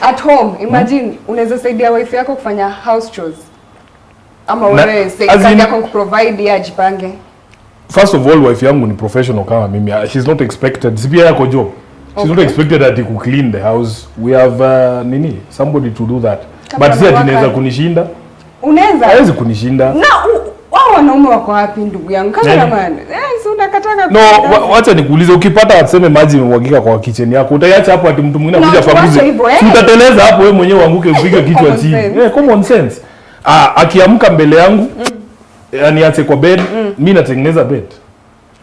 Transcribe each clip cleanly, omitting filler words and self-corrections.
At home, imagine unaweza saidia wife yako kufanya house chores. Ama wewe say as kazi yako kuprovide, yeye ajipange. First of all, wife yangu ni professional kama mimi. She's not expected, si pia yako job, she's not expected ati ku clean the house. We have nini, somebody to do that. Kama But si ati amewaka- inaweza kunishinda. Unaweza? Hawezi kunishinda. Na wao wanaume wako wapi, ndugu yangu? Cameraman. Eh, si unakataka No, wacha nikuulize, ukipata tuseme maji imemwagika kwa kitchen yako, utaiacha hapo ati mtu mwingine Na akuja tuache apanguze? hivyo, eh. Si utateleza hapo wewe mwenyewe, uanguke, upige kichwa Common chini? sense. Eh, common sense. Ah, akiamka mbele yangu, aniache kwa bed, mi natengeneza bed.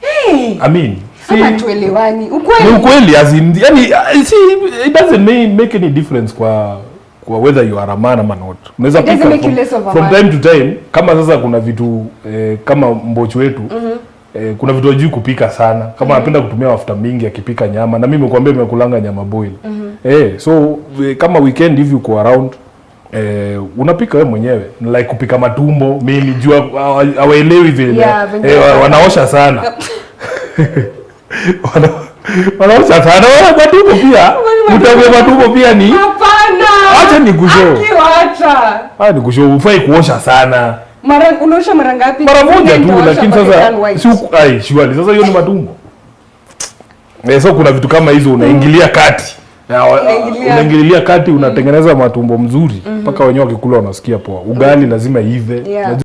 Hey, I mean, si, ama tuelewani. Ukweli. Ni ukweli, as in, yani, see, it doesn't make any difference kwa whether you are a man ama not. Unaweza It doesn't pika make you less of a from man. time to time. Kama sasa kuna vitu kama mbochi wetu, kuna vitu hajui kupika sana, kama anapenda kutumia mafuta mingi akipika nyama, na mimi nimekwambia nimekulanga nyama boil. So kama weekend hivi uko around, unapika wewe mwenyewe, like kupika matumbo. Mimi jua hawaelewi vile Yeah, venye wanaosha sana. Wanaosha sana. Wana matumbo pia, utawe matumbo pia ni Hapana. Acha nikushow. Akiwacha. Haya, nikushow, hufai kuosha sana. Mara unaosha mara ngapi? Mara moja tu. Nitaosha Lakini mpaka sasa turn white. si ai, surely sasa hiyo ni matumbo. So kuna vitu kama hizo unaingilia kati. Unaingilia. Unaingililia kati, unatengeneza matumbo mzuri mpaka wenyewe wakikula wanasikia poa. Ugali lazima iive. Yeah.